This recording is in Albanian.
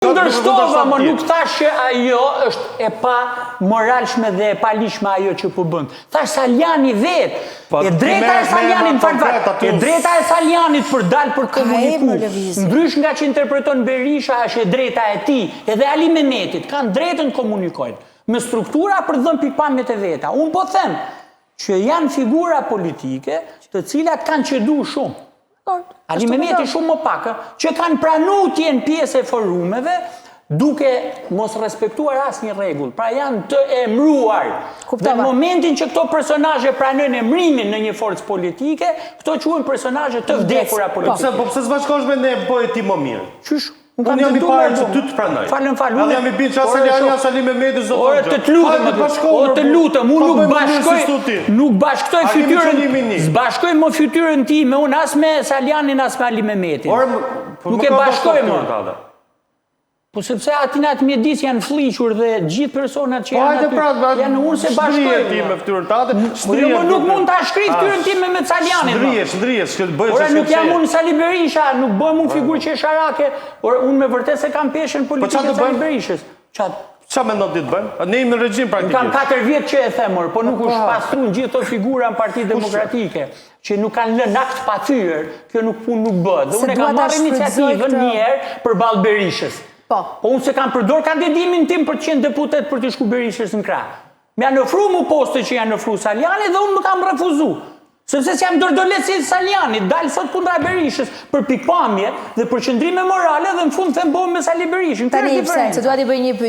Kundërshtova, mo nuk thash që ajo është e pa moralshme dhe e paligjshme ajo që po bën. Thash Salianji vetë. Po, E drejta e Salianjit, fal fal, e drejta e Salianjit për dal për komuniku. Ndrysh nga që interpreton Berisha është e drejta e tij, edhe Ali Mehmetit kanë drejtën të komunikojnë me struktura për të dhënë pikëpamjet e veta. Unë po them që janë figura politike të cilat kanë çedu shumë. Ali Mehmeti shumë më pak, që kanë pranu të jenë pjesë e forumeve, duke mos respektuar asnjë rregull. Pra janë të emruar. Dhe në momentin që këto personazhe pranojnë emrimin në një forcë politike, këto quhen personazhe të vdekura po. politike. Pse, po pse s'bashkohesh me ne bëje ti më mirë? Qysh? Unë jam i parë që ty të pranoj. Falëm, fal, unë jam i bindur që as Salianji as Ali Mehmeti s'do thonë. Ore të të lutem, o të lutem, unë nuk bashkoj, nuk bashkoj fytyrën, s'bashkoj më fytyrën time, unë as me Salianjin as me Ali Mehmetin. Ore, po nuk e bashkoj më. Po sepse aty në atë mjedis janë flliqur dhe gjithë personat që po, janë aty. Pra, janë unë s'e bashkoj. Ti me fytyrën tënde, po jo, më nuk mund ta shkrij fytyrën time me Salianjin. Shndrije, shndrije, s'ke të bëj Ore nuk jam unë Sali Berisha, nuk bëhem unë figurë qesharake. Ore unë me vërtet s'e kam peshën Po politike të Sali Berishës. Ça Ça mendon ti të bëjmë? Ne jemi në regjim praktikisht. Unë kam 4 vjet që e them, or, po nuk u shpastrun gjithë ato figura në Partinë Demokratike, që nuk kanë lënë akt pa thyer, kjo nuk punë nuk bëhet. Dhe unë e kam marrë iniciativën një herë përballë Berishës. Po. Po unë s'e kam përdor kandidimin tim për të qenë deputet për t'i shku Berishës në krah. Më janë ofru mu poste që janë ofru Salianjit dhe unë më kam refuzu. Sepse s'jam dordolec si Salianji, dal sot kundra Berishës për pikëpamje dhe për qëndrime morale dhe në fund them bëhem me Sali Berishën. Tani pse, se dua t'i bëj një pyetje.